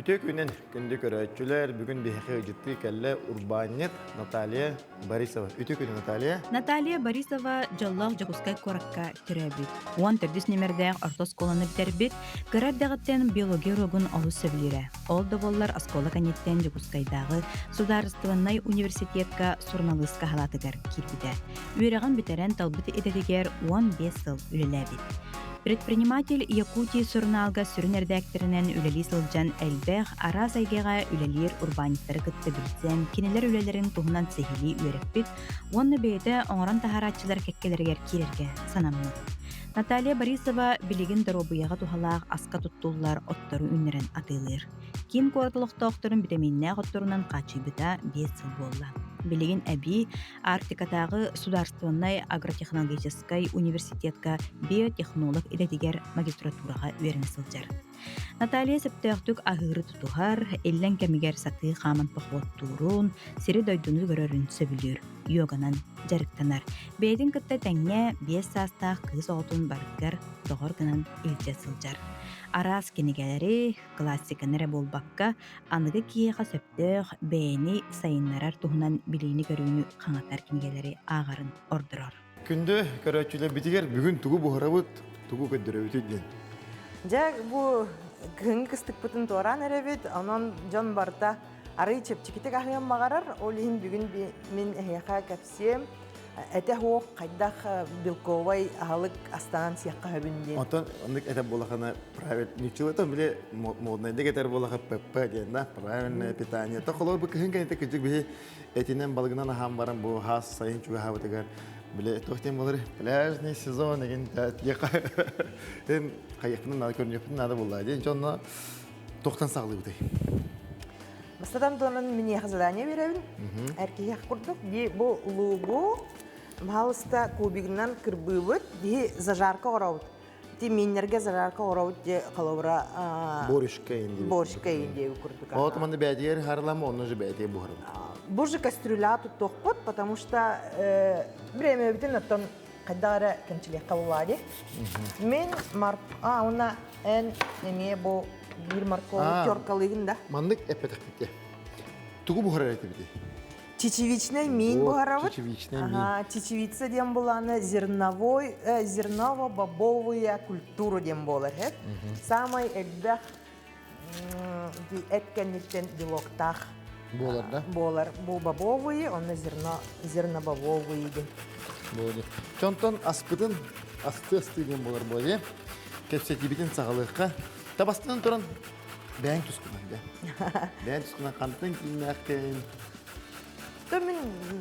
Үтүө күнүн, күндү көрөөччүлэр! Бүгүн биһиэхэ ыалдьыттыы кэллэ урбаанньыт Наталья Борисова. Үтүө күнүн, Наталья! Наталья Борисова дьоллоох Дьокуускай куоракка төрөөбүт. 14 нүмердээх орто оскуоланы бүтэрбит, кыра эрдэҕиттэн биология уруогун олус сөбүлүүрэ. Ол да буоллар оскуола кэнниттэн Дьокуускайдааҕы судаарыстыбаннай университетка суруналыыска халаатыгар киирбитэ. Үөрэҕин бүтэрэн талбыт идэтигэр 15 сыл үлэлээбит. Предприниматель Якутии сурунаалга сүрүн эрэдээктэринэн үлэлии сылдьан элбэх, араас эйгэҕэ үлэлиир урбаанньыттары кытта билсэн, кинилэр үлэлэрин туһунан сиһилии үөрэппит уонна бэйэтэ оҥорон таһаарааччылар кэккэлэригэр киирэргэ санаммыт. Наталья Борисова билигин доруобуйаҕа туһалаах аска туттуллар оттору үүннэрэн атыылыыр. Киин куорат олохтоохторун битэмииннээх отторунан хааччыйбыта 5 сыл буолла. Билигин эбии Арктикатааҕы судаарыстыбаннай агротехнологическай университетка биотехнолог идэтигэр магистратураҕа үөрэнэ сылдьар. Наталья сөптөөхтүк аһыыры тутуһар, иллэҥ кэмигэр сатыы хааман похуоттуурун, сири-дойдуну көрөрүн сөбүлүүр, йоганан дьарыктанар. Бэйэтин кытта тэҥҥэ 5 саастаах кыыс оҕотун барытыгар доҕор гынан илдьэ сылдьар. Араас кинигэлэри, классиканы эрэ буолбакка, аныгы киһиэхэ сөптөөх бэйэни сайыннарар туһунан билиини-көрүүнү хаҥатар кинигэлэри ааҕарын ордорор. Күндү көрөөччүлэрбитигэр бүгүн тугу буһарабыт, тугу көрдөрөбүтүй диэн. Дьэ, бу кыһыҥҥы кыстыкпытын туораан эрэбит, онон дьон барыта арый чэпчэкитик аһыан баҕарар. Ол иһин бүгүн мин эһиэхэ кэпсиэм этэ суох хайдах белковай аһылык астанан сиэххэ сөбүн диэн. Онтон оннук этэ буолахына правильно ничего там били моднайдык этэр буолаха ПП диэн да правильное питание. То холор бу кыһын кэннитэ кыдьык биһи этинэн балыгынан аһаан баран бу хаас сайын чугаһаабытыгар били туох диэн болар пляжный сезон эгин тиэхэ хайыахпытын наада көрүнүөхпүтүн наада буолла диэн дьонно тохтан саҕалыыбытай. Бастатан туонан миниэхэ задание биэрэбин. Эр киһиэх курдук. Ди бу луугу баһалыста кубигынан кырбыыбыт. Биһи зажарка оҥоробут. Ти миннерге зажарка оҥоробут де холобура Борщка инди. Борщка инди курдук. Вот манна бэдиэр харлама, онно же бэдиэ буһарым. Бу же кастрюля туттуохпут, потому что время бүтүн оттон хайдах эрэ кэмчилиэххэ буллаа дии. Мин мар а уонна эн эмиэ бу биир моркову теркалыыгын да. Маннык эппэтэхпит Тугу буһарар этибитий? Чечевичный мин буһарабыт. Чечевичный мин. Ага, чечевица диэн буланы зерновой, зерново-бобовая культура диэн буолар. Самай элбэх эт кэнниттэн белоктаах Буолар да? Буолар. Бу бобовые, онно зерно, зернобобовые диэн. Буолар. Чонтон аспытын асты асты диэн буолар буолар. Кэпсэтиибитин саҕалыахха. Табастынан туран бэйэҥ тускунан дэ. Бэйэҥ тускунан хантан кииннээххин? То мин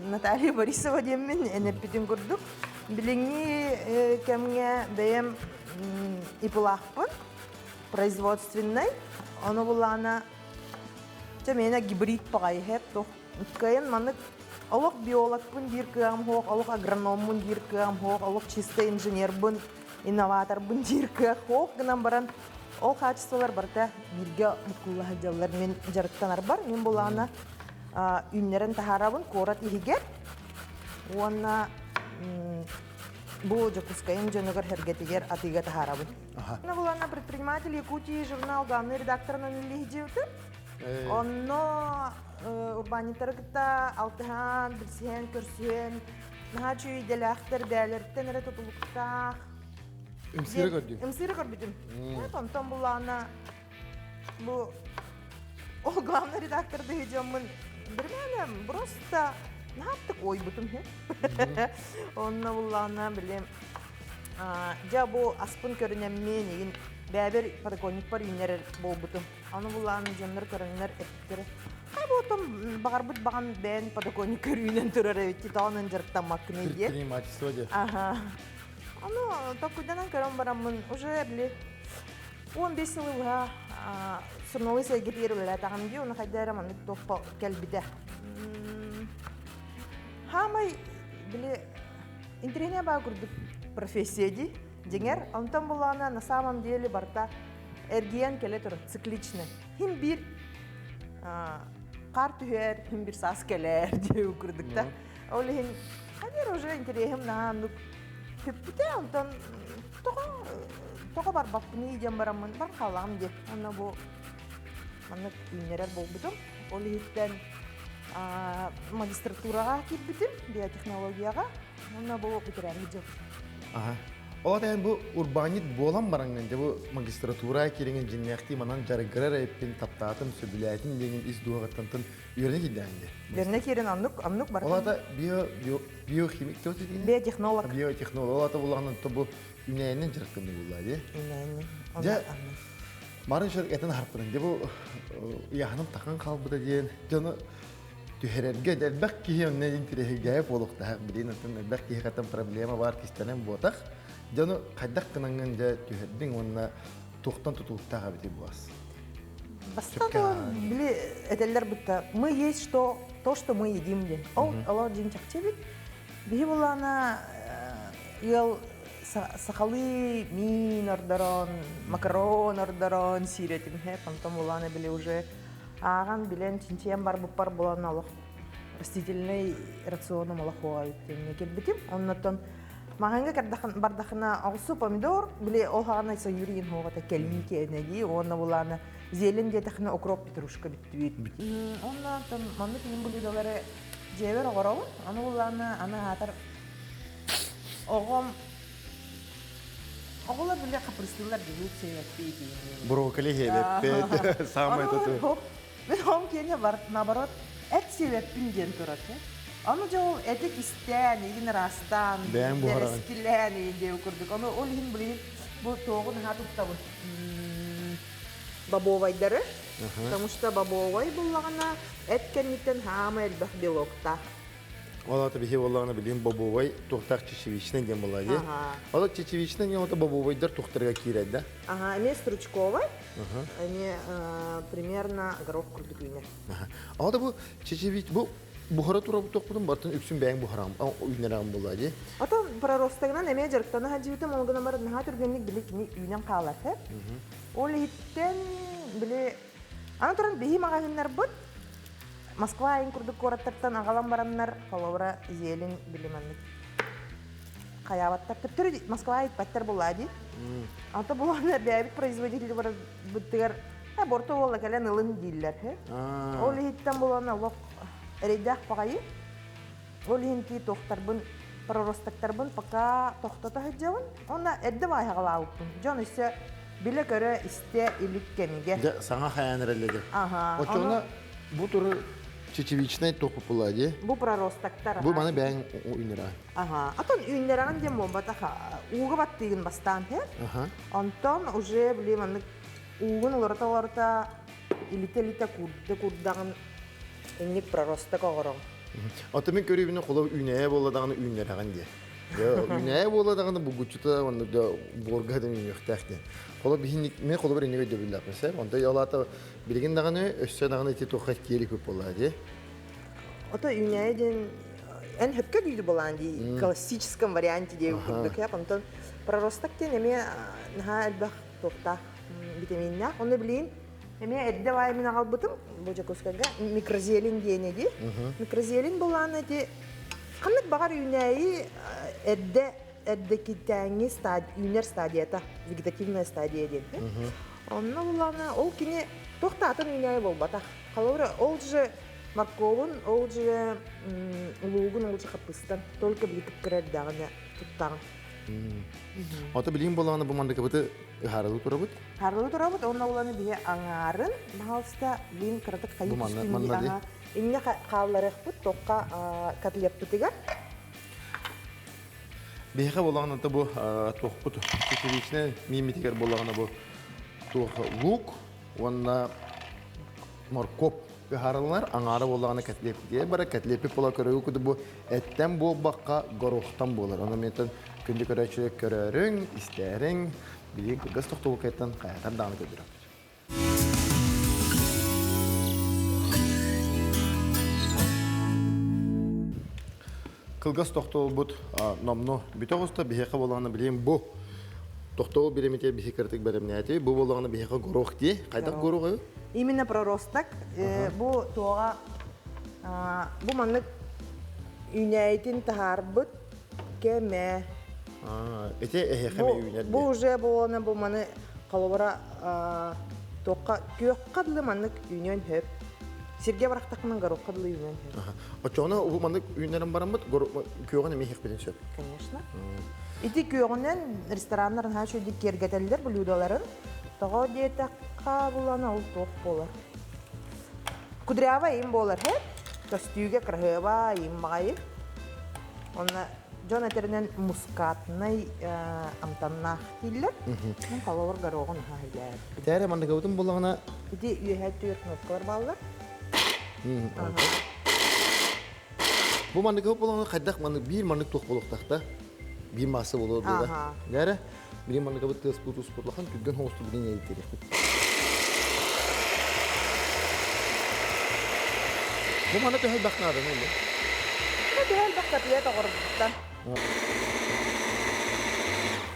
Наталья Борисова диэммин энэппитин курдук. Билиҥҥи кэмҥэ бэйэм ипылаахпын производственнай. Ону булаана Чэ миэнэ гибрид баҕайы иһэр туох кыайан маннык олох биологпын диир кыаҕым суох, олох агрономмун диир кыаҕым суох, олох чисто инженербын, инноваторбын диир кыах суох гынан баран ол хаачыстыбалар барыта бииргэ буккулла сылдьаллар. Мин дьарыктанарбар мин булаана үүннэрэн таһаарабын куорат иһигэр уонна бу Дьокуускайым дьонугар сэргэтигэр атыыга таһаарабын. Она была на предприниматель Якутии журнал главный редакторынан үлэлиһдьибитим. Онно урбаанньыттары кытта алтыһан, билсиһэн, көрсүһэн, наһаа үчүгэй идэлээхтэр бэйэлэриттэн эрэ тутулуктаах. Ымсыыра көрдүм. Ымсыыра көрбүтүм. Онтон буллаҕына бу ол главный редактор дьоммун билмээнэ просто наһааттык уойбутум. Онно буллаҕына билим Дьэ бу аспын көрүнэммин игин бэйэбэр подоконникпар үүннэрэр буолбутум. Аны булаан дьоннор көрөннөр эппиттэрэ хай буотум баҕарбыт баҕан бэйэн подоконник көрүүнэн турар эбит тоҕонон дьарыктаммаккыный диye. Предпринимательство диye. Аха. Аны толкуйданан көрөн бараммын уже били 15 сылы быһа суруналыыс эйгэтигэр үлэлээтэҕим дии, ону хайда эрэ маннык туохха кэлбитэ. Хаамай били Интэриэһинэй баа курдук профессия дии. Дьиҥэр, онтон буллаҕына на самом деле барыта эргийэн кэлэ турар, циклично. Хим биир хаар түһэр, хим биир саас кэлэр диэбит курдук да. Ол иһин ханер уже интэриэһим наһаа оннук сүппүтэ, онтон тоҕо тоҕо барбаппыный диэн бараммын бар хаалаҕым диэ. Онно бу. Маннык үүннэрэр буолбутум. Ол иһиттэн магистратураҕа киирбитим, биотехнологияҕа. Уонна бу бүтэрээри дьыл. Аха. Ол эн бу урбаанньыт буолан бараҥҥын, дьэ бу магистратура киириҥин дьиннээхтии манан дьарыгырар эппин, таптаатым, сөбүлээтим диэҥин ис дууһаҕыттан үөрэнэ киирдэҕиҥ дии. Үөрэнэ киирэн оннук, оннук барытын. Ол аата био, био, биохимик туох диэтиҥ? Биотехнолог. Биотехнолог. Ол аата булаҕынан бу үнээнин дьарыктаныы буллаа дии. Үнээнин. Дьэ, марын шөр этэн харпытын. Дьэ бу ыйааһыным тахан хаалбыта диэн дьону түһэрэргэ элбэх киһи онно интириэһиргээбит буолуохтаах билин атын элбэх киһи хатан проблема баар кистэнэн буотах дьону хайдах гынаҥҥын дьэ түһэрдиҥ уонна туохтан тутулуктаах эбитий буас Бастатан били этэллэр бутта мы есть что то что мы едим диэн ол олор дьиҥ чахчы эбит биһи булаана ыал сахалыы миин ордорон макарон ордорон сиирэтим хэ онтон булаана били уже ааҕан билэн чинчийэн барбыппар булан олох растительный рационум олох уоҕа кэлбитим оннотон маҕаҥҥа бардахына оҕусу помидор били ол хаҕана саюрин хуоҕата кэлии кээнэги уонна булаана зелень диэтэхинэ укроп петрушка бүттүбүт онно маннык иһин блюдолары дьиэбэр оҕоробун аны булаана аны аатар оҕом Оҕолор бile хапырыстыылар дии сиэппит. Брокколи сиэппит. Самое это. Мен хом киэнэ бар наоборот эт сиэппин диэн турар. Аны дьэ ол эти кистээн, игин ыраастаан, Бэйэҥ буһараҕын. бэрэскилээн игин диэн курдук. Ону ол иһин билигин бу туоҕун наһаа туттабын. Бобовайдары. Потому что бобовай буллаҕына эт кэнниттэн хаама элбэх белоктаах. Ол аата биһи буоллаҕына билигин бобовай туохтаах чечевичный диэн буолла дии. Ол чечевичный диэн ото бобовайдар туохтарга киирэр да? Ага, эмиэ стручковай, эмиэ примерно горох курдук үүнэр. Ага. бу чечевич бу буһара турабыт туохпутун бартын үксүн бэйэҥ буһараҕын үүнэрэҕин буолла дии. Ото проростагынан эмиэ дьарыктана сылдьыбытым, ол гынан баран наһаа түргэнник били кини үүнэн хаалар. Ол иһиттэн били аны туран биһи маҕаһыыннарбыт Москва айын курдук куораттартан аҕалан бараннар, холобура, зелень били маннык хайаабаттар. Төптөрү Москва ыйыппаттар буоллаа дии. Ата булан бэйэбит производитель барбыттыгар борто буолла кэлэн ылын дииллэр. Ол иһиттэн булан олох эрэйдээх баҕайы. Ол иһин ки туохтарбын проростактарбын пока тохтото сылдьабын. Онно эрдэ баайаҕалаабыппын. Дьон өссө билэ-көрө истэ илик кэмигэр. Дьэ, саҥа хайаан эрэллэри. Аха. Оччоҕуна бу туру чечевичнай туох дии? Бу проростактар. Бу маны бэйэҥ үүннэрэҕин. Аха. Атон үүннэрэҕин диэн буолбатах. Ууга баттыыгын бастаан һэ. Аха. Онтон уже били маннык уугун уларыта-уларыта илитэ-илитэ куурда куурдаҕын инник проросток оҕороҕун. Ото мин көрүүбүнэ холо үүнээйэ буолла даҕаны үүннэрэҕин диye. Үүнээйэ буолла даҕаны булгуччута онно да буорга да үүнүөхтээх диэн. Холо биһинник мен холобур инник өйдөбүллээх сэр. Онто олаата билигин даҕаны өссө даҕаны ити туохха киэли көп буолла дии. Ото үүнээйэ диэн эн хөпкө дүйдү болаан дии классическом варианте диye курдук онтон проросток диэн эмиэ наһаа элбэх туохтаах витаминнаах. Онно билигин Эмиэ эрдэ баай мин аҕалбытым бу Дьокуускайга микрозелень диэни дии. Микрозелень булаан эти ханнык баҕар үүнээйи эрдэ эрдэкитээҥҥи үүнэр стадията, вегетативная стадия диэн. Онно булаана ол кини туох да атын үүнээйи буолбатах. Холобура, ол же морковун, ол же луугун, ол же хаппыстан только били кыра эрдэҕинэ туттаҕын. Ото билигин буолаҕына бу мандыкыбыты ыһаарылыы турабыт. Харылы турабыт, онно уланы биһи аҥаарын, баһаалыста, лин кыратык хайы түстүн аха. Инне хаалларыахпыт тоққа котлеппытыгар. Биһиэхэ буолаҕына бу туохпут чечевичнэй мииммитигэр буолаҕына бу туох лук уонна моркуоп ыһаарыланар аҥаара буоллаҕына котлеппитигэр бара котлеппит буола көрөгү куду бу эттэн буолбакка горохтан буолар ону ментэн күндү көрөөччүлэр көрөөрүҥ истээриҥ Билигин кылгас тохтобулкайтан хайатар даҕаны көрдөрөбүт. Кылгас тохтобулбут номно бүтэ оҕуста биһиэхэ буоллаҕына билигин бу тохтобул бириэмэтигэр биһи кыратык бэлэмнээтибит. Бу буоллаҕына биһиэхэ горох дии. Хайдах горох ы? Именно проросток. Бу туоҕа бу маннык үүнээйитин таһаарбыт кэмэ. Ити эһиэхэ эмэ үүнэр Бу уже буолана бу маны холобура Туохха күөххэ дылы маннык үүнүөн сөп. Сиргэ барахтаххына горохха дылы үүнүөн сөп. Оччоҕуна уһу маннык үүннэрэн бараммыт күөҕүн эмиэ иһиэхпитин сөп. Конечно. Ити күөҕүнэн рестораннар наһаа үчүгэйдик киэргэтэллэр блюдоларын. Тоҕо диэтэххэ булан ол туох буолар. Кудрявая им буолар һэ. Көстүүгэ кыраһыаба им баҕайы. Онно дьон этэринэн мускатнай амтаннаах дииллэр. Мин холобур горохун наһаа сөбүлээбиппин. Тээрэ манныгабытын буллаҕына Ити үөһээ түөр кнопкалар бааллар. Бу манныгы буоллаҕына хайдах маннык биир маннык туох буолуохтаах да? Биир маасса буолуо дуо да? Дээрэ биир манныгабыт тыаспыт успут улахан түргэн хоҥосту билин эйитиэхпит. Бу манна төһө элбэх нааданы ылла? Бу төһө элбэх котлет оҕорбуттан.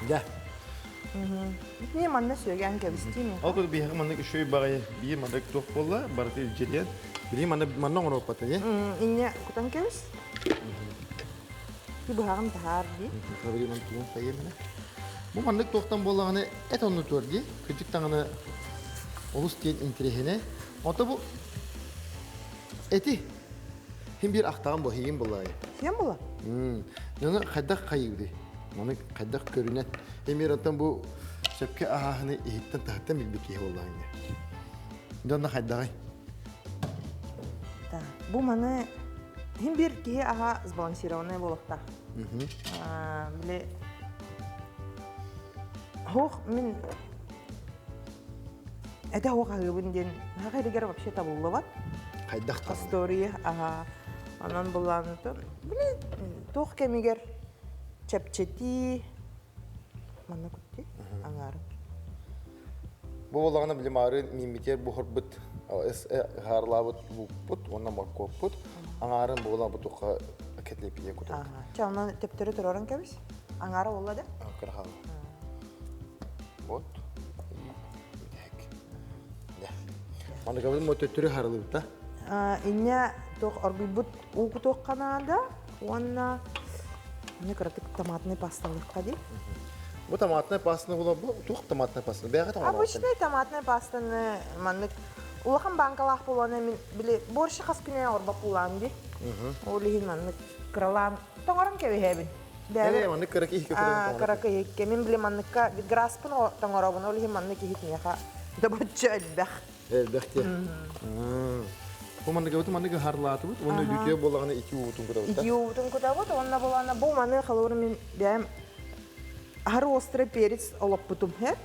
Дьэ. Итини манна сүөгээн кэбистиим. Ол курдук биһиэхэ маннык үчүгэй баҕайы биир маннык туох буолла, барыта илдьириэн. Билигин манна манна оҥоруохпат ини. Инньэ кутан кэбис. Ти быһаҕын таһаар дии. Билигин маннык тугун хайыам ини. Бу маннык туохтан буоллаҕына эт онну туор дии. Кырдьык даҕаны олус диэн интэриэһинэй. Онто бу эти хим биир ахтаҕын бу хигин буллаайы. Хиэн була? Дьону хайдах хайыыбыый? Маны хайдах көрүнэн? Эмиэр оттон бу сөпкө аһааһыны иһиттэн таһыттан билбит киһи буоллаҕыҥ дии. Дьонно хайдаҕый? Да. Бу маны хим биир киһи аһа сбалансированный буолуохтаах. Били Хоох мин этэ хоох аһыыбын диэн наха иригэр вообще табыллыбат. Хайдах табыллыбат? История аһа. Онон булаанытын били туох кэмигэр чэпчэтии манна кутти аҥаарын. Бу буоллаҕына били маарын мииммитигэр буһарбыт хаарлаабыт луукпут уонна моркуоппут аҥаарын буолан бутукка кэтлэпиэ кутабыт. Чэ, онон төптөрү тураран кэбис. Аҥаара буолла да? Кыра Вот. Бүтэһик. Манныгабын мо төттөрү харылыбыта. Инньэ туох оргуйбут уу кутуохха наада уонна мне кыратык томатный пасталыахха дии. Бу томатная пастаны була бу туох томатная паста? Бэйэҕэ томатная. Обычный томатная пастаны маннык улахан банкалаах буолуона мин били борщ хас күнэ орбок булаан ди. Ол иһин маннык кыралаан тоҥорон кэбиһэбин. Бэйэ маннык кыра киһи кыра киһикке мин били манныкка граспын тоҥоробун ол иһин маннык иһит миэхэ добоччу элбэх. Элбэх диэ. Бу маннык маннык харлаатыбыт уонна үтүө буоллаҕына ити уутун кутабыт. Ити уутун кутабыт уонна буолана бу маны холобур мин бэйэм аһары острый перец олоппутум һэ.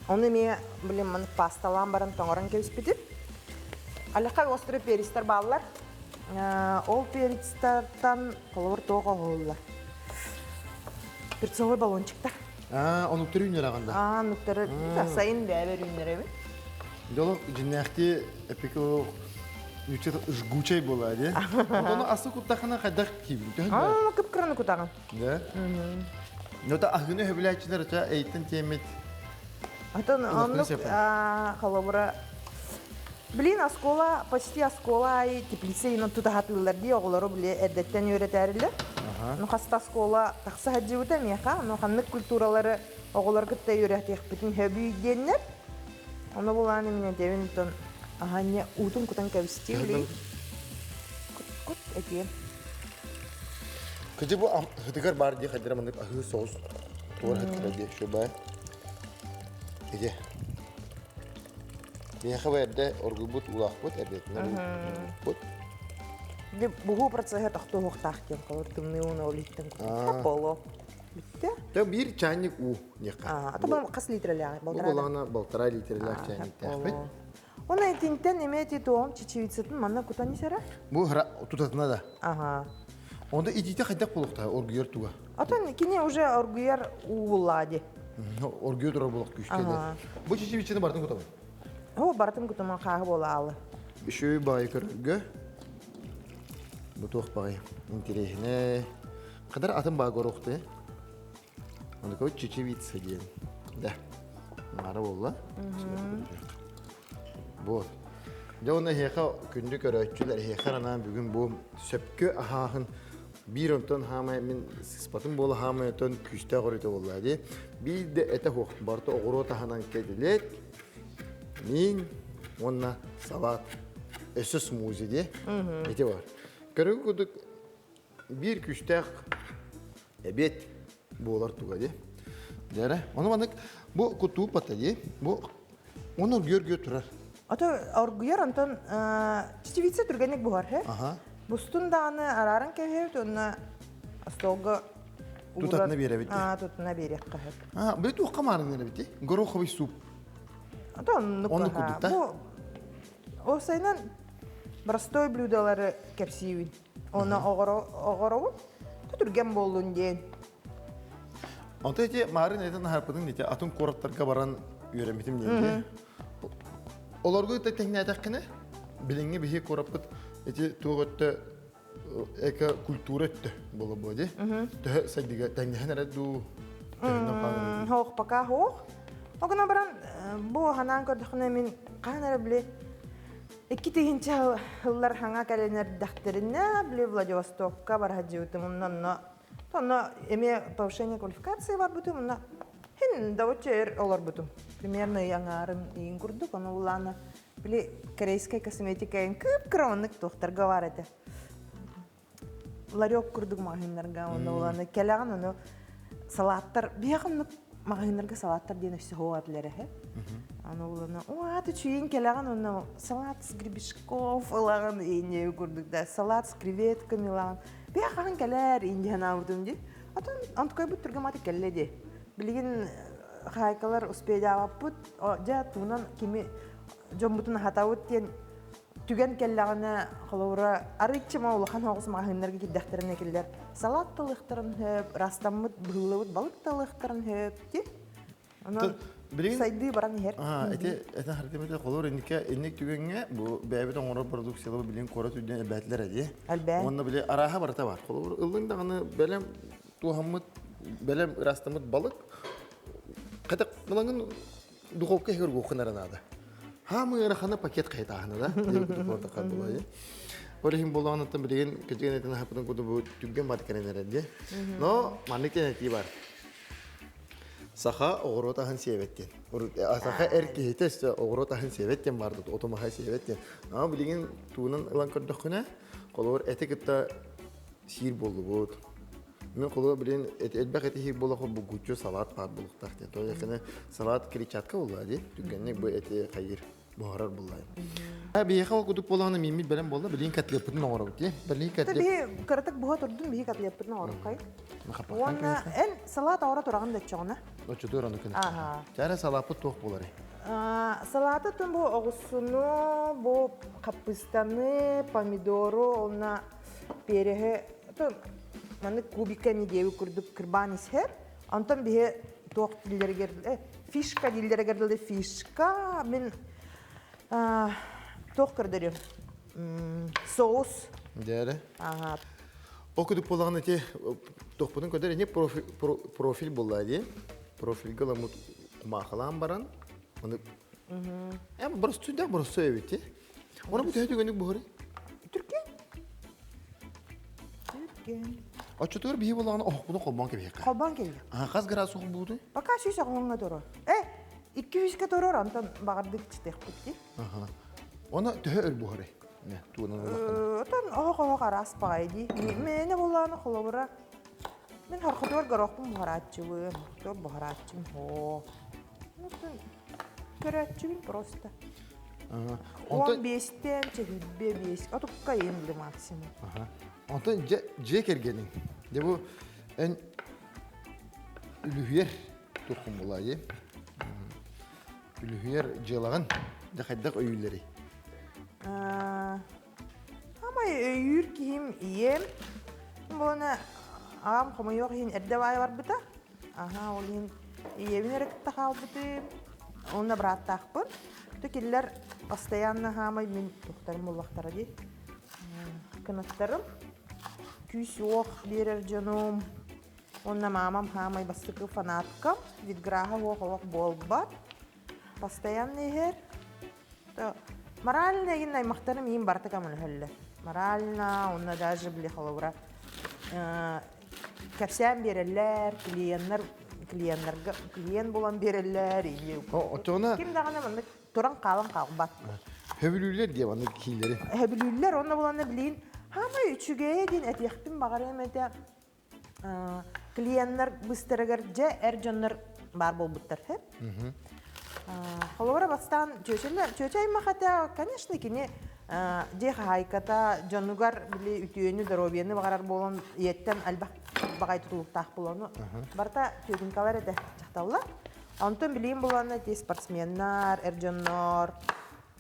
Оны эмиэ блин маннык пасталаан баран тоҥорон кэбиспитим. Алякай острый перецтэр бааллар. Ол перецтартан холобур туох оҥоһуллар? Перцовой баллончиктар. Аа, онуктары үүннэрэҕин да? Аа, онуктары сайын бэйэбэр үүннэрэбин. Дьоло дьиннээхти эпико жгучай буолаа дии. Ону асы куттахына хайдах киибин? Аа, кып-кыраны кутаҕын. Да? Ну та аһыны хөбүлээччилэр ача эйтен тиэммит. Атын оннук холобура Блин, оскуола, почти оскуола аайы теплица иһин тутаһатыыллар дии, оҕолору били эрдэттэн үөрэтээрилэр. Ну, хаста оскуола тахса сылдьыбыта миэхэ, ну, ханнык культуралары оҕолор кытта үөрэтиэхпитин сөбүй диэннэр. Ону булаан именно диэбин тон аһанньа уутун кутан кэбистии билигин. Кут-кут этиэм. Кыдьы бу хытыгар баар дии хайдара маннык аһыы соус туор хыткара дии шубай. Иде. Миэхэ бу эрдэ оргуйбут уулаахпыт, эрдэтинэн уурбут. Дьэ, буһуу процеһа тохтуохтаах диэн холор тымныы ууну ол иһиттэн кутуохха боло. Бүттэ. Тэ биир чайник уу диэххэ. А то хас литрэлээҕий? Бу булаана полтора литрэлээх чайниктээхпит. Уна итинтэн эмиэ ити туом чечевицатын манна кутан исэрэ? Бу тутатына да. Ага. Онда итиитэ хайдах буолуохтаа оргуйар туга? Отон кини уже оргуйар уу буллаа ди. Оргуйа турар буолуох күүстэде. Бу чечевицаны бартын кутабын. О, бартын кутуман хааһы буола аалы. Үшүй баайы көрөргө. Бу туох баҕайы интэриэһинэй. Кадар атын баа горуохты. Ону чечевица диэн. Да. Мара буолла. Вот. Дьэ уонна эһиэхэ күндү көрөөччүлэр, эһиэхэ анаан бүгүн бу сөпкө аһааһын биир онтон хаамай мин сыспатын буола хаамай онтон күүстээх өрүтэ буолла дии. Биир да этэ суох, барыта оҕуруот аһынан кэтилет. Миин уонна салат. Өссө смузи дии. Ити бар. Көрүҥ курдук биир күүстээх эбиэт буолар туга дии. Дьэрэ, ону маннык бу кутуу пата дии. Бу оны оргуйар турар. Ото оргуйар онтон чечевица түргэнник буһар хэ. Бустун даҕаны арааран кэбиһэбит уонна остуолга Тутатына биэрэбит. Аа, тутатына биэриэххэ сөп. Аа, били туохха маарыннар эбит Гороховый суп. Ото оннук. Оннук курдук да? Бу осайынан простой блюдолары кэпсиибин. Оны оҕоробун. Түргэн буоллун диэн. Онто ити маарын этэн аһарпытын ити атын куораттарга баран үөрэммитим диэн. Олорго тэҥнээтэххинэ билиҥҥи биһи куораппыт ити туох өттө эко культура өттө буола ди. Төһө сайдыга тэҥнэһэн эрэ дуу Хоох пока хоох. Огына баран бу ханаан көрдөхүнэ мин хаан эрэ били икки тыһыынча ыллар хаҥа кэлэн эрдэхтэринэ били Владивостокка бара сылдьыбытым онно онно эмиэ повышение квалификации барбытым онно хин добуччу өр олорбутум примерно ый аҥаарын ыйын курдук ону улаана били корейскай косметика кып-кыра оннук туохтарга бар этэ ларек курдук маҕаһыыннарга онно улаана кэлэҕин ону салааттар биһиэхэ оннук маҕаһыыннарга салааттар диэн өссө хоһу этилэр эһэ аны улана уаат үчүйүн кэлэҕин онно салат с гребешков ылаҕын иинньэби курдук да салат с креветками ылаҕын биһиэхэ хаһан кэлээр иинньэһэн дии отон онтукайбыт түргэмати кэллэ дии билигин хаайкалар успейдаабаппыт дьэ туунан кими дьоммутун аһатабыт диэн түгэн кэллэҕинэ, холобура, арыыччыма улахан оҕус маҕаһыыннарга киирдэхтэринэ кинилэр салат талыахтарын сөп, ырастаммыт, быһыллыбыт балык талыахтарын сөп дии. Онон сайдыы баран иһэр. Ити этэн хартымыта холобур инникке инник түгэҥҥэ бу бэйэбит оҥорор продукциялары билин куорат үрдүнэн элбээтилэр эди. Элбээн. Уонна били арааһа барыта бар. Холобур ыллыҥ даҕаны бэлэм туһаммыт, бэлэм ырастаммыт балык хата мылаҥын духовка иһигэр угуоххун эрэ наада. Хаамыы ыарахана пакет хайытааһына да диэбит курдук буолтахха буолайы. Ол иһин буоллаҕыттан билигин кэчигэн этин аһаппытын курдук бу түргэн бат кэлэн эрэр дии. Но маннык диэн этии бар. Саха оҕуруот аһын сиэбэт диэн. Саха эр киһитэ өссө оҕуруот аһын сиэбэт диэн баар оту-маһы сиэбэт диэн. Ама билигин туунан ылан көрдөххүнэ, холобур эти кытта сиир буоллубут. Мин холуба билин элбэх эти иһик буолла булгуччу салат баар буолуохтаах диэн. То есть салат клетчатка буолла дии. Түргэнник бу эти хайыр буһарар буолла. Биһиэхэ ол кудук буолаҕына мииммит бэлэм буолла. Билин котлеппытын оҥоробут дии. Билин котлет. Биһи кыратык буһа турдун биһи котлеппытын оҥоруккай. Уонна эн салат оҥоро тураҕын да оччоҕуна. Оччотугар ону көнө. Чара салааппыт туох буоларый? Салаты тун бу оҕуссуну, бу хаппыстаны, помидору, онна переһи маннык кубиками диэби курдук кырбаан исһэр. Онтон биһи туох диллэригэр фишка диллэригэр дылы фишка мин туох көрдөрүм соус. Дьээрэ. Ол курдук буоллаҕына ити туохпутун көрдөр ини профиль буолла дии. Профильга ламут кумаахалаан баран оны эм боростуй да боростуй эбит ти. Оны бу төһө түгэнник буһары? Түркэн. Түркэн. Оччотугар биһи буоллаҕына оһохпутун холбоон кэбиһиэххэ. Холбоон кэбиһиэххэ. Аха, хас градус холбуутуй? Пока сүүс оҕоҥҥо турар. Э, икки сүүскэ турар, онтон баҕардык читиэхпит дии. Аха. Оны төһө өр буһарый? Туунан ыллаххына. Отон оһох-оһох араас баҕайы дии. Мээнэ буоллаҕына холобура мин хорхотугар горохпун буһарааччыбын, туох буһарааччым һоо. Көрөөччүбүн просто. Онтон 15-тэн чэһийбэ 5, отукка иһин максимум. Онтон дьиэ кэргэниҥ. Дьэ бу эн үлүһүйэр туххун булаайы. Үлүһүйэр дьыалаҕын дьэ хайдах өйүүллэрий? Хамай өйүүр киһим ийэм. Буона аҕам хомойуох иһин эрдэ баайа барбыта. Аһаа, ол иһин ийэбин эрэ кытта хаалбытым. Уонна бырааттаахпын. То кинилэр постоянно хаамай мин тухтарым буллахтара дии. Кынаттарым. Күүс-уох биэрэр дьонум. Уонна маамам хаамай бастакы фанаткам. Видграха уох олох буолбат. Постоянно иһэр. Морально игин аймахтарым иин барыта көмөлөһөллөр. Морально, уонна даже били холобура кэпсээн биэрэллэр, клиеннар клиеннарга клиент булан биэрэллэр или Оччоҕуна ким даҕаны маннык. Туран хаалан хаалбат. Хөбүлүүллэр диэ маннык киилэри. Хөбүлүүллэр онно буланна билигин хаамай үчүгэйэ диэн этиэхпин баҕарыам этэ. Клиеннар быстарыгар дьэ эр дьоннор баар буолбуттар. Холобура бастаан чүөчэ аймах этэ, конечно, кини дьиэ хаһаайката дьонугар били үтүөнү, доруобуйаны баҕарар буолан ийэттэн элбэх баҕай тутулуктаах буолан барыта тетенькалар этэ дьахталлар. Онтон билигин булан ити спортсменнар, эр дьоннор,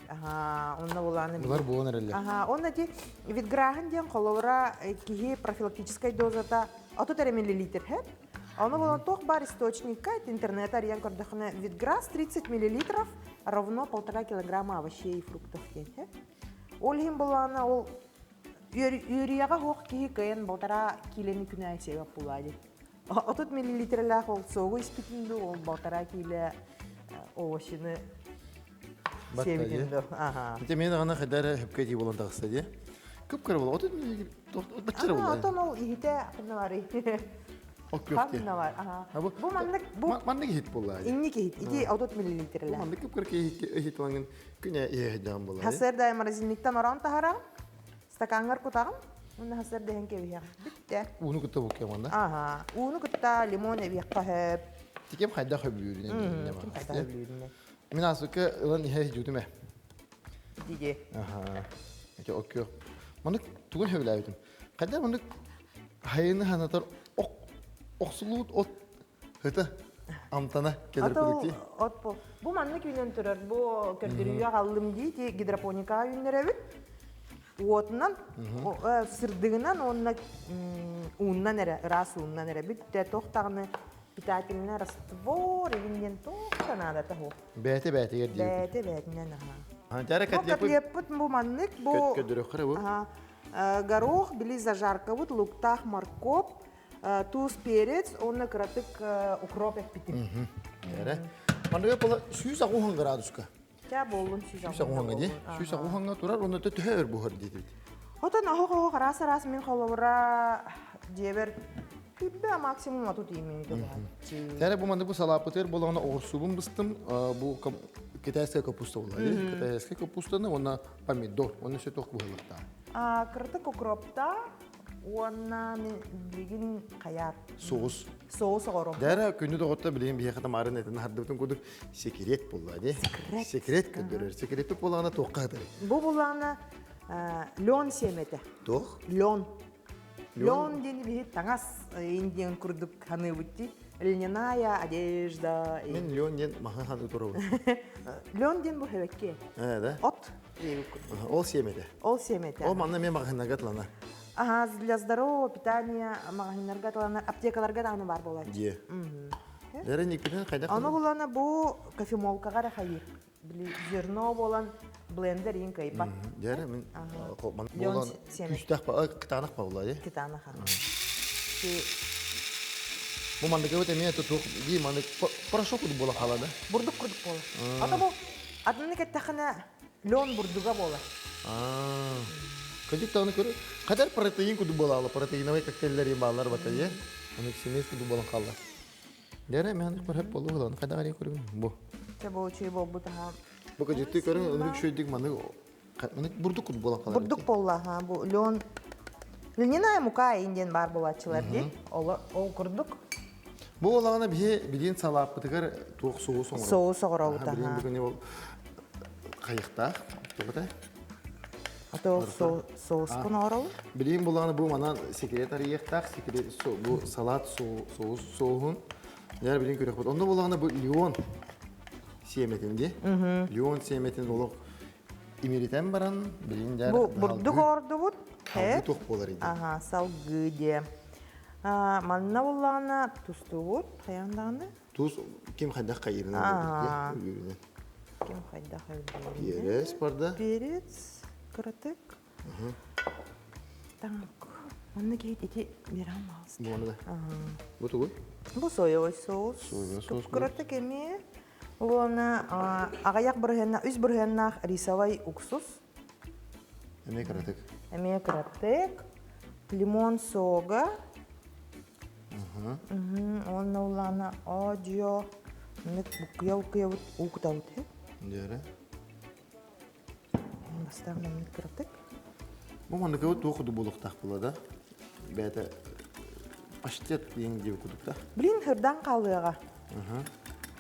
онно булааны Булар буолан эрэллэр. Аха, онно ити витграһын диэн холобура киһи профилактическай дозата 30 эрэ миллилитр хэп. Ону булан туох бар источникка интернет арыйан көрдөхүнэ витграс 30 миллилитров равно 1,5 килограмма овощей и фруктов диэн хэп. Ол иһин булаана ол үөрүйэҕэ суох киһи кыайан 1,5 киилэни күн аайы сиэбэт буолаа дии. 30 миллилитрэлээх ол согу испитин дуу, ол 1,5 киилэ овощины сиэбитин дуу. Аха. Ити мен аны хайда эрэ хөпкө дии буолан таҕыста дии. Кып-кыра буолла. Отут баччара буолла. Отон ол иһитэ ханна барый? Ол күөх дии. Ханна бар? Аха. Бу маннык бу маннык иһит буолла. Инник иһит. Ити 30 миллилитрэлээх. Маннык кып-кыра иһит ылаҥын күнэ иһэ буолла. Хасыр морозильниктан ороон таһараҕын. Стакаҥҥар кутаҕын. Уонна хасыр дэһэн кэбиһэҕин. Бүттэ. Ууну кытта буккуйа манна. Аха. Ууну кытта лимон эбиэххэ сөп. Тикем хайдах хөбүлүүрүнэн. Ким хайдах хөбүлүүрүнэн. Мин асыкка ылан иһэ жутум э. Диди. Аха. Эти оккё. Маннык тугун хөбүлээбитим. Хайдах маннык хайыны ханатар охсулуут от Хыта амтана кэлэр курдук От бу. Бу маннык үүнэн турар. Бу көрдөрүүгэ аҕаллым дии ти гидропоникаҕа үүннэрэбит. Уотунан, сырдыгынан уонна ууннан эрэ, ыраас ууннан эрэ бүттэ. Туох даҕаны питательный раствор игин диэн туох да наадата суох. Бэйэтэ бэйэтигэр диэбит. Бэйэтэ бэйэтинэн аха. Дьара Бу котлеппыт бу маннык бу Көдөрөххөрө бу. Горох, били зажаркабыт, луктаах моркоп, туус перец уонна кыратык укроп эппитим. Эрэ. Манныга була 160 градуска. Ча буоллун 160 ди. 160 турар, онно төһө өр буһар диэтибит. Отон оһох-оһох араас-араас мин холобура дьиэбэр күббэ максимум отут минуту буһар. Тәрэ бу маннык бу салааппытыгар буолаҕына оҕурсуубун быстым, бу китайская капуста буолла. Китайская капустаны уонна помидор, уонна өссө туох быһыылахтаах. Кыратык укропта Уонна мин билигин хайаар. Соус. Соус оҕорум. Дәрэ күнү доҕотто билигин биһиэхэ тамарын этин хардыбытын курдук секрет буолла дии. Секрет. Секрет көрдөрөр. Секретпит буолаҕына туохха хатарый? Бу булаана лен сиэмэтэ. Туох? Лен. Лен диэни биһи таҥас индиан курдук ханыыбыт дии. Льняная одежда. Мин лен диэн маһы ханыы турабын. Лен диэн бу хэбэкки. Ээ да? От. Ол сиэмэтэ. Ол сиэмэтэ. Ол манна мен маҕаһыыннарга атланар. Ага, для здорового питания маҕаһыыннарга атланар, аптекаларга даҕаны баар буолааччы. Дьиэ. Дәрэ хайдах? Ону булана бу кофемолкаҕа эрэ хайыыр. Били зерно буолан блендер иин кыайбат. Дәрэ мин буолан күүстээх ба кытаанах ба буолла дии. Кытаанах. Бу мандыкыбыт эмиэ тутух дии маннык порошок курдук буола хаала да. Бурдук курдук буола. Ата бу атынны кэттэххинэ лен бурдуга буолар. Кыдьык даҕаны көрө хатар протеин курдук буолаала протеиновай коктейллер бааллар батайы. Аны семейс курдук буолан хаалла. Дәрэ мен көрөп болу булан кайда карай көрүм бу. Те бу чүй болбут аха. Бу кыдьыкты көрүң ынырык шөйдүк маны маны бурдук курдук буолан хаалар. Бурдук буолла ха бу лен льняная мука инден бар буолааччылар дии. Ол ол курдук. Бу олаҕына биһи билиин салааппытыгар туох соус оҥоробут. Соус оҥоробут аха. Билиин бүгүн ол хайыхтаах тугута? Ато соускун оҥоробут. Билиин булаҕына бу манан секрет арыйыахтаах, секрет бу салат соус соуһун. Яр билин көрөхпүт. Онно булаҕына бу лион сиэмэтин ди. Лион сиэмэтин олох имиритэн баран билин дьар Бу бурдук оордубут. Салгыы туох буолар иди. Аха, салгыы диэ. Манна буллаҕына тустубут, хайаан даҕаны? Туус ким хайдах хайырынан өлүүрүнэн. Ким хайдах өлүүрүнэн. Перец барда. Перец кыратык. Так. Манна киһи ити берам маалыста. Бу да. Бу тугуй? Бу соевый соус. Соевый соус. Кыратык эмиэ. Уонна аҕыйах бырыһыаннаах, үс бырыһыаннаах рисовай уксус. Эмиэ кыратык. Эмиэ кыратык. Лимон сога. Уонна улаана оодьуо. Маннык буккуйа-буккуйабыт уу кутабыт. Дьэрэ. Бастаан маннык кыратык. Бу маннык туох курдук буолуохтаах буолла да? Бэйэтэ паштет диэн диэбит курдук да? Блин, хырдан хаалыаҕа.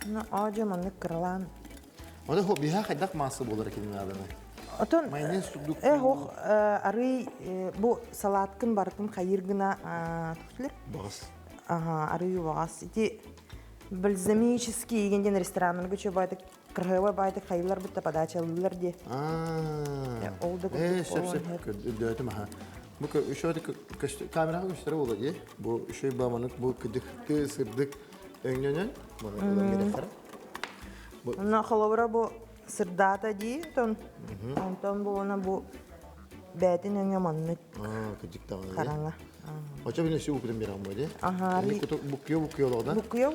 Ну, оодьу маннык кыралаан. Ону хо биһа хайдах маасса буолар кини нааданы? Отон Майонез курдук. э хох арый бу салаткын барытын хайыр гына тухтулер. Бағас. Ага, арый убаҕас. Ити бальзамический деген диэн рестораннарга чө байтык кырһыабай байтык хайылар бутта подачалыылар дии. Ол да Э, сөп сөп көрдөөтүм аха. Бу үшөө камераҕа көстөрө буола дии. Бу үшөй баманык бу кыдык сырдык өҥнөнөн маны ылан биэрэхтэрэ. Онно холобура бу сырдаата дии, онтон онтон буолана бу бээтин өҥө маннык Кыдьык даҕаны. хараҥа. Очо бин өссө укутун биэрэҕин бу дии. Аха, Буккуйа буккуйа олоҕда. Буккуйа.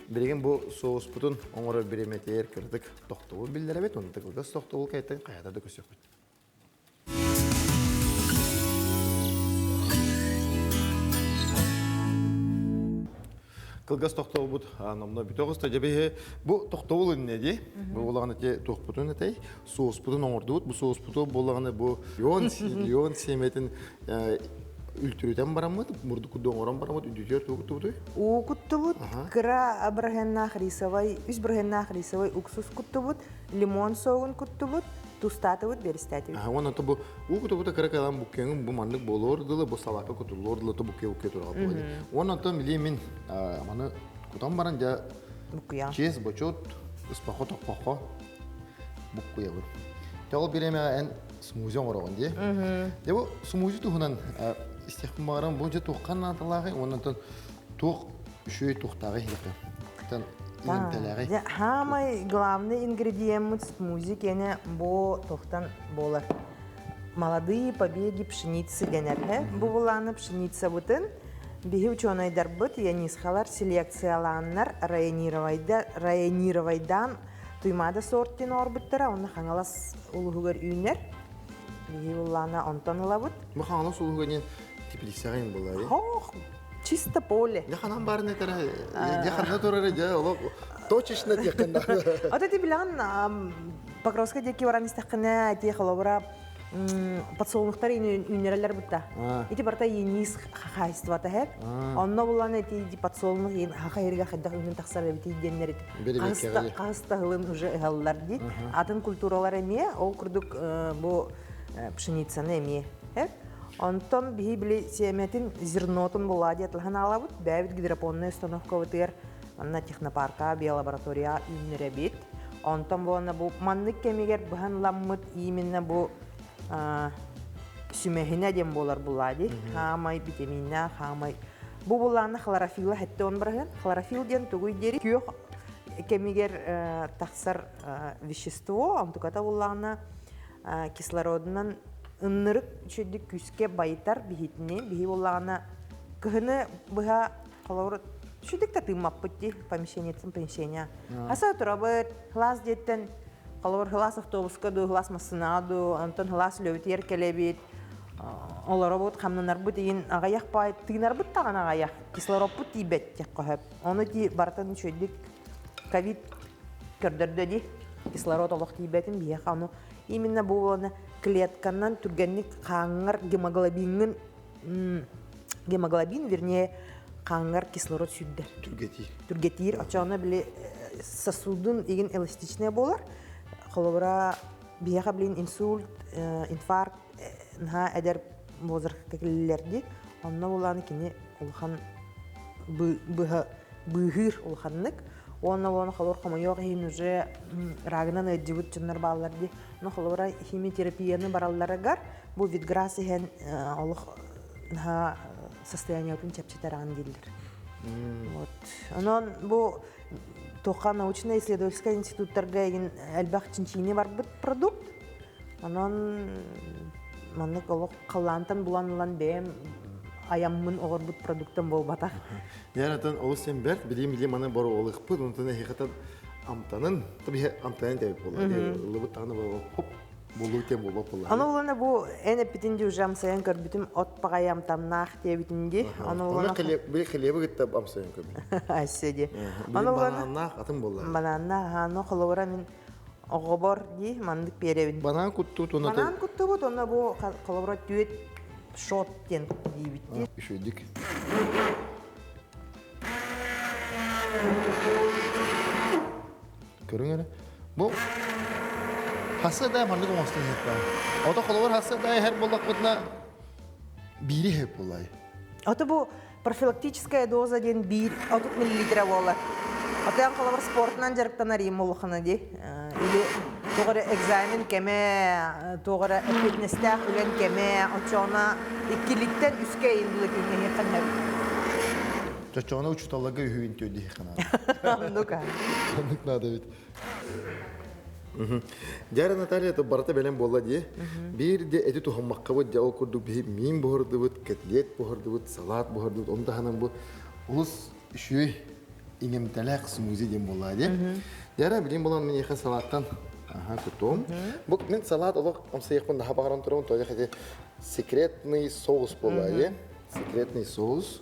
Билигин бу соуспутун оҥорор бириэмэтигэр кыратык тохтобул биллэрэбит, онно кылгас тохтобул кайтан хайата да көсөхпүт. Кылгас тохтобулбут номно бүтөҕүс дьэбиһи бу тохтобул иннэ дии. Бу буолаҕына те туохпутун этэй соуспутун оҥордубут. Бу соуспуту буолаҕына бу леон леон сиэмэтин үлтүрүтэн бараммыт, мурдук курдук оҥорон бараммыт, үдүтүөр тугу куттубутуй? Уу куттубут, кыра бырыһыаннаах рисовай, үс бырыһыаннаах рисовай уксус куттубут, лимон согун куттубут, тустаатыбыт, беристаатыбыт. Уонна то бу уу кутубута кыра кылаан буккеҥин бу маннык буолуор дылы, бу салака кутуллуор дылы то букке букке тураҕа буолар. Уонна онтон билии мин маны кутан баран дьэ Буккуйа. чиэс бочуот ыспахо тохпохо буккуйабын. Те ол бириэмэҕэ эн смузи оҥороҕун дии. Дьэ бу смузи туһунан истиэхпин баҕарам бу дьэ туохха наадалааҕый уонна онтон туох үчүгэй туохтааҕый иһиэхэ. Оттон иҥэмтэлээҕий. Дьэ, хаамай главный ингредиеммыт смузи киэнэ бу туохтан буолар. Молодые побеги пшеницы дэнэр. Бу булааны пшеницабытын биһи учуонайдарбыт янисхалар селекциялааннар районировайдаан Туймаада сорт диэн оҥорбуттара, онно Хаҥалас улууһугар үүнэр. Биһи буллаана онтон ылабыт. Бу Хаҥалас улууһугар диэн теплицаҕа буолар. Хох, чисто поле. Дьэ ханан баарын этэрэ, дьэ ханна турара, дьэ олох точечно диэххин да. Ото ти билэҕин Покровскай диэки баран истэххинэ, ити холобура подсолнухтар үүннэрэллэр бутта. Ити барыта низ хаһаайыстыбата һэр. Онно булан ити подсолнух иин хаха иһиргэ хайдах үүнэн тахсар эбит диэннэр хаһыс таһылын уже ыһаллар ди. Атын культуралар эмиэ, ол курдук бу пшеницаны эмиэ. Онтон биһи били сиэмэтин зернотун була диэтлаһан аалабыт. Бэйэбит гидропонная установкабытыгар манна технопарка, биолаборатория үүннэрэбит. Онтон буолана бу маннык кэмигэр быһан ламмыт именно бу сүмэһинэ диэн буолар булаа дии. Хаамай витаминнээх, хаамай. Бу булааны хлорофилла хэттэ он бараһын. Хлорофилл диэн тугуй диэри күөх кэмигэр тахсар вещество, онтуката буллаҕына кислородунан ыннырык үчүгдүк күүскэ байытар биһитини. Биһи буллаҕына кыһыны быһа Холобур, үчүгдүк да тыыммаппыт дии, помещениеттан помещение. Хаса турабыт, кылаас диэттэн, холобур, кылаас автобуска дуу, кылаас массыынаҕа дуу, онтон кылаас үлэбитигэр кэлэбит, олоробут, хамнанарбыт иһин аҕыйах баай, тыынарбыт даҕаны аҕыйах, кислородпут тиийбэт диэххэ сөп. Ону ити барытын үчүгэйдик ковид көрдөрдө дии, кислород олох тиийбэтин биһиэхэ ону именно бу уонна клетканан түргэнник хааҥҥар гемоглобиҥҥын гемоглобин, вернее, хааҥҥар кислород сүүрдэр. Түргэтиир. Түргэтиир. Оччоҕуна били сосудун игин эластичная буолар. Холобура, биһиэхэ билин инсульт, инфаркт наһаа эдэр возрастка кэлэллэр дии. Онно булааны кини улахан быһа быыһыыр улаханнык. Уонна уонна холобур хомойуох иһин уже рагынан ыалдьыбыт дьоннор бааллар дии. Но холобура химиотерапияны баралларыгар Бу Витграсс иһэн олох наһаа состояниетын чэпчэтэр дииллэр. Вот. Онон бу туохха научно-исследовательскай институттарга эгин элбэх чинчийини барбыт продукт. Онон маннык олох халлаантан булан ылан бэйэм айаммын оҕорбут продуктам буолбатах. Яратан олус сен бэрт, билим-билим аны боруолукпут, онтон эһиэхэтэн амтанын, табиһе амтанын тэбит буолла. Ыллыбыт даҕаны хоп Булуу тем буолбат буолла. Аны улана бу эн эппитин ди уже амсайан көрбүтүм от паҕай амтаннаах диэбитин ди. Аны улана би хлебы кытта амсайан көрбүтүм. Айсе ди. Аны улана бананнаах атын буолла. Бананнаах аны холобура мин Оҕобор дии маннык биэрэбин. Банан куттуут уонна Банан куттубут уонна бу холобура түөт шот диэн диибит дии. Үчүгэйдик. Көрүҥ эрэ. Бу хасса да маннык оҥостон иһиэхтээх. Ото холобур хасса да иһэр буоллахпытына биири иһэр буоллай. Ото бу профилактическая доза диэн биир 30 миллилитра буолар. Отон холобур спортунан дьарыктанар им улахана дии. Или туох эрэ экзамен кэмэ, туох эрэ эппиэтинэстээх үлэн кэмэ, оччоҕуна иккилиттэн үскэ ыйын дылы күҥҥэ иһиэххин сөп. Чочоҕуна учууталларга үһүгүн түөрдүһүөххэ наада. Оннук аа. Оннук наада эбит. Дьара Наталья, то барыта бэлэм буолла дии. Биир де эти туһаммаккабыт дьэ ол курдук биһи миин буһардыбыт, котлет буһардыбыт, салат буһардыбыт. Ону таһынан бу олус үчүгэй иҥэмтэлээх смузи диэн буолла дии. Дьара билин булан миэхэ салаттан аха кутуом. Бу мин салат олох амсайыахпын наһаа баҕаран турабын. Тоҕо диэхэ секретный соус буолла дии. Секретный соус.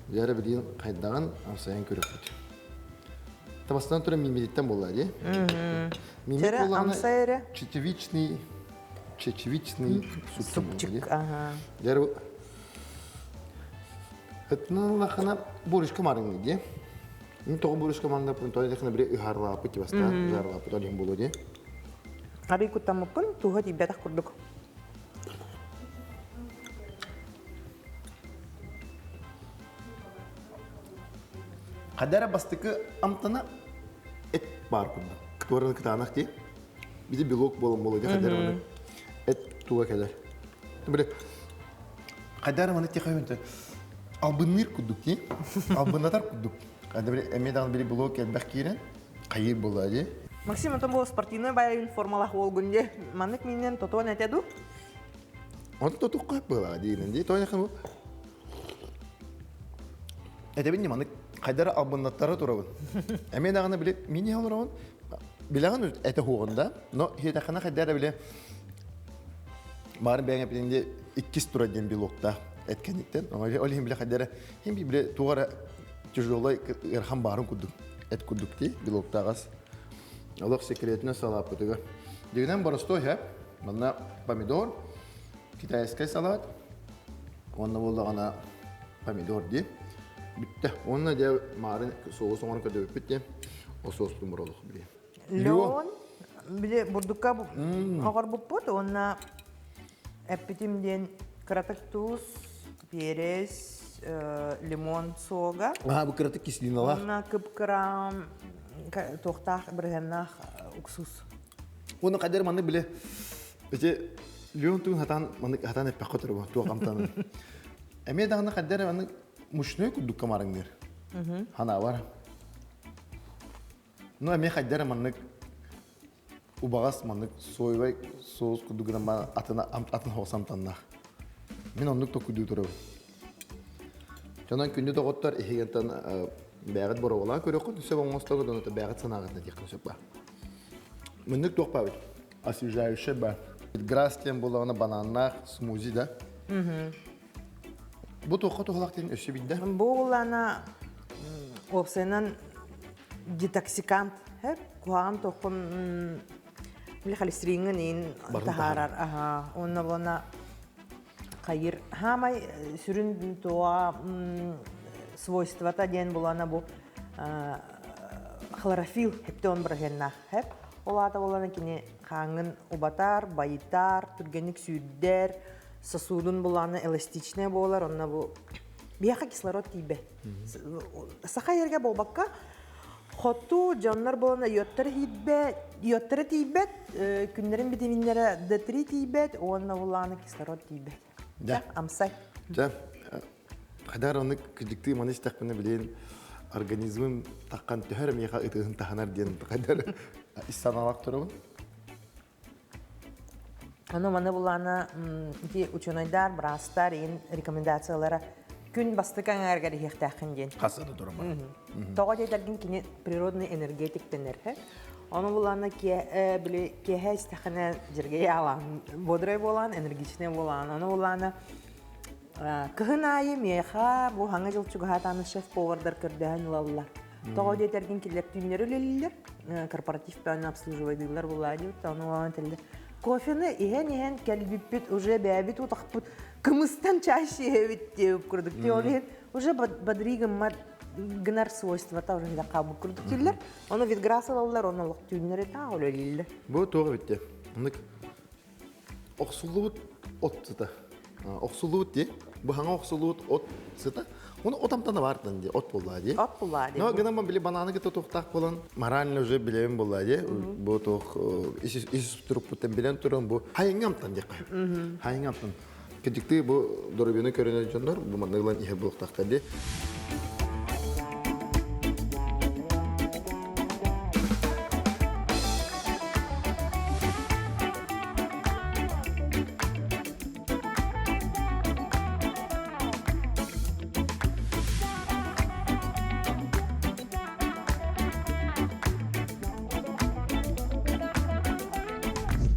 Дьара билин хайдаҕын амсайан көрөкпүт. Табастан туран мимириттэн буолла дии. Мимик Чэрэ, буоллаҕына амсай эрэ. чечевичный чечевичный Супчик, ага. Дьэ Ытынан ыллаххына бурушка марыҥ дии. Мин тоҕо бурушка марындаппын тоҕо диэххинэ били ыһаарлааппыт типа бастаан ыһаарлааппыт ол иһин буолуо дии. Арый куттаммыппын тууһа тиийбэтэх курдук. Хадара бастакы амтана эт баар курдук. Туораны кытаанах дии. Биди белок буолан буолуо дии хадара маны эт туга кэлэр. Били хадара маны тихо албынныыр курдук дии. Албыннатар курдук. Хада били эмиэ даҕаны били белок элбэх киирэн хайыыр буолла дии. Максим, отон бу спортивный байын формалаах уолгун дии. Маннык миннен тотуон этэ ду? Онто тотукка буолаа диинэн дии. Тоня бу Этэбин ньыманы хайдара албыннаттара турабын. Эмиэ даҕаны били мини олоробун. Билэҕин этэ хуоҕун да, но хиэтэххинэ хайдара били баарын бэйэҥ эпитинди иккис тура диэн белоктаах эткэниттэн. Ол иһин били хайдара хим били туох эрэ тяжелый ыарахан баарын курдук эт курдук дии белоктааҕас. Олох секретинэ салааппытыгар. Дигинэн боростой һэ. Манна помидор, китайскай салат, уонна буоллаҕына помидор дии. Бүттэ. Уонна дьэ маарын соус оҥорон көрдөбүппүт диэн ол соуспутун боролуох били. Леон били бурдукка оҕорбуппут уонна эппитим диэн кыратык туус, перец, лимон сога. Аа, бу кыратык кислиналаах. Уонна кып-кыра туохтаах бырыһыаннаах уксус. Уонна хайдары маннык били ити Леон тугун хатаан маннык хатаан эппэххэ турбу туох амтанын. Эмиэ даҕаны хайдары маннык мучной курдукка марыҥныыр. Ханаабар. Ну эмиэ хайдары маннык убаҕас маннык соевай соус курдук гынан атын атын хоос амтаннаах. Мин оннук токуйдуу турабын. Дьонон күндү доҕоттор иһигентэн бэйэҕит боруобалаан көрүөххүт сөп оҥостоҕут онно бэйэҕит санааҕытын этиэххин сөп баар. Мыннык туох баабыт? Освежающая ба. Грасс диэн буоллаҕына бананнаах смузи да. Бу туохха туһалаах диэн өссө билдэ. Бу улаана уопсайынан детоксикант куһаҕан туоххун били холестериҥҥын иин таһаарар. Аха. Уонна буона хайыр хаамай сүрүн туоҕа свойствота диэн булана бу хлорофилл хептон бырыһыаннаах хэп ол аата буолана кини хааҥҥын убатар байытар түргэнник сүүрдэр сосудун булаана эластичная буолар онно бу биһиэхэ кислород тиийбэт саха ерге буолбакка Хоту дьоннор буолан йодтара тиийбэт, йодтара тиийбэт, күннэрин витаминнара D3 тиийбэт уонна улаана кислород тиийбэт. Да. Амсай. Дьэ, хайдар оны кыдьыктыы маны истэхпинэ билин организмым таххан төһөр миэхэ ытыһын таһынар диэн хайдар ис санаалаах турабын. Ону маны булаана ити учуонайдар, быраастар иин рекомендациялара күн бастакы аҥаарыгар иһиэхтээххин диэн. Хаса да турама. Тоҕо диэтэргин кини природный энергетик дэнэр. Ону булаана били киэһэ истэххинэ дьэргэйэ аалаан, бодрай буолаан, энергичнэй буолаан. Ону булаана кыһын аайы миэхэ бу хаҥа дьыл чугаһаатааны шеф-повардар көрдөһөн ылаллар. Тоҕо диэтэргин кинилэр түүннэри үлэлииллэр. Корпоратив бөҕөнү обслуживайдыыллар буоллаа дии. Ону ону этэллэр. Кофены иһэн-иһэн кэлбиппит уже бэйэбит утахпыт кымыстан чаще иһэбит диэбит курдук. Ол иһин уже бодрый гыммат гынар свойствота уже хаалбыт курдук дииллэр. Ону витграсс ылаллар, ону олох түүннэри таах үлэлииллэр. Бу туох эбит Оннук охсуллубут от сыта. Охсуллубут дии. Бу хаҥа охсуллубут от сыта. Оны от амтана баартан дии, от буолла дии. От буолла дии. Но гынан били бананы кытта туохтаах буолан морально уже билэбин буолла дии. Бу туох ис турукпуттан билэн туран бу хайыҥа амтан диэххэ. Хайыҥа амтан. Кедикти бу доробины көрөнөр дьоннор бу маннык ылан иһэ буолуохтаахтар дии.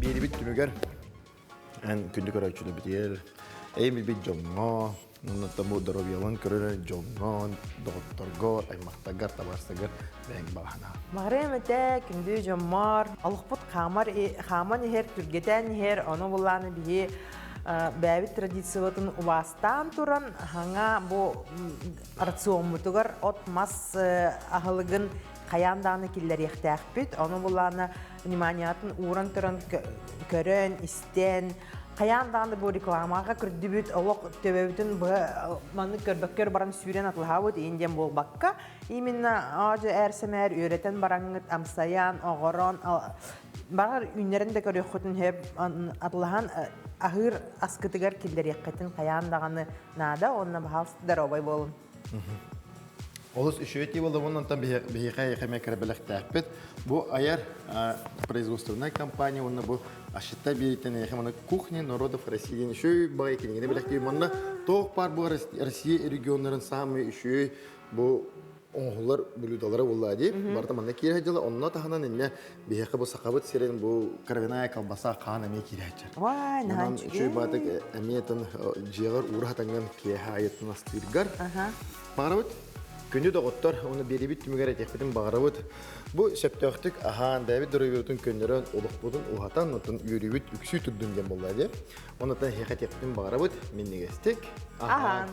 Биэрибит түмүгэр Эн күндү көрөөччүлэрбитигэр, эйим билбит дьоҥҥо, оннуттан бу доруобуйаларын көрөр дьоҥҥо, доҕотторго, аймахтаргар, табаарыстаргар бэйэҥ баҕаһына. Маҕарыам этэ, күндү дьоммор, олохпут хаамар, хааман иһэр, түргэтээн иһэр, ону буллааны биһи бэйэбит традициябытын убаастаан туран, хаҥа бу рациоммутугар от-мас аһылыгын хайаан даҕаны киллэриэхтээхпит. Ону буллааны вниманиятын ууран туран көрөн, истэн, хайаан даҕаны бу рекламаҕа көрдүбүт, олох төбөбүтүн маннык көрбөккөр баран сүүрэн атылаһабыт иин диэн буолбакка, именно аадьы ээр-сэмээр үөрэтэн бараҥҥыт амсайан, оҕорон, баҕар үүннэрин да көрүөххүтүн сөп атылаһан аһыыр аскытыгар киллэриэххитин хайаан даҕаны наада, уонна баһаалыста здоровай буолун. Олус үчүгэй тии буолла онтон биһиэхэ эйиэхэ эмиэ кыра бэлэхтээхпит. Бу айар производственная компания уонна бу Ашитта биэриттэн эйиэхэ маны Кухня народов России диэн үчүгэй баҕайы кинигини бэлэхтиир. Манна туох баар бу Россия регионнарын саамай үчүгэй бу оҥоһуллар блюдалара буолла дии. Барыта манна киирэ дьыла. Онно таһынан иннэ биһиэхэ бу сахабыт сирин бу кровяная колбаса хаан эмиэ киирээччи. Вай, наһаа үчүгэй баатык эмиэ тын дьиэҕэр уура хатаҥҥын киэһэ айыттан астыыргар. Баҕарабыт күндү доҕоттор, уонна биэрибит түмүгэр этиэхпитин баҕарабыт. Бу сөптөөхтүк аһаан, бэйэбит доруобуйабытын көннөрөн, олохпутун уһатан, оттон үөрүүбүт үксүү турдун диэн буолла дии. Оннуттан эһиэхэ этиэхпитин баҕарабыт, минньигэстик аһаан.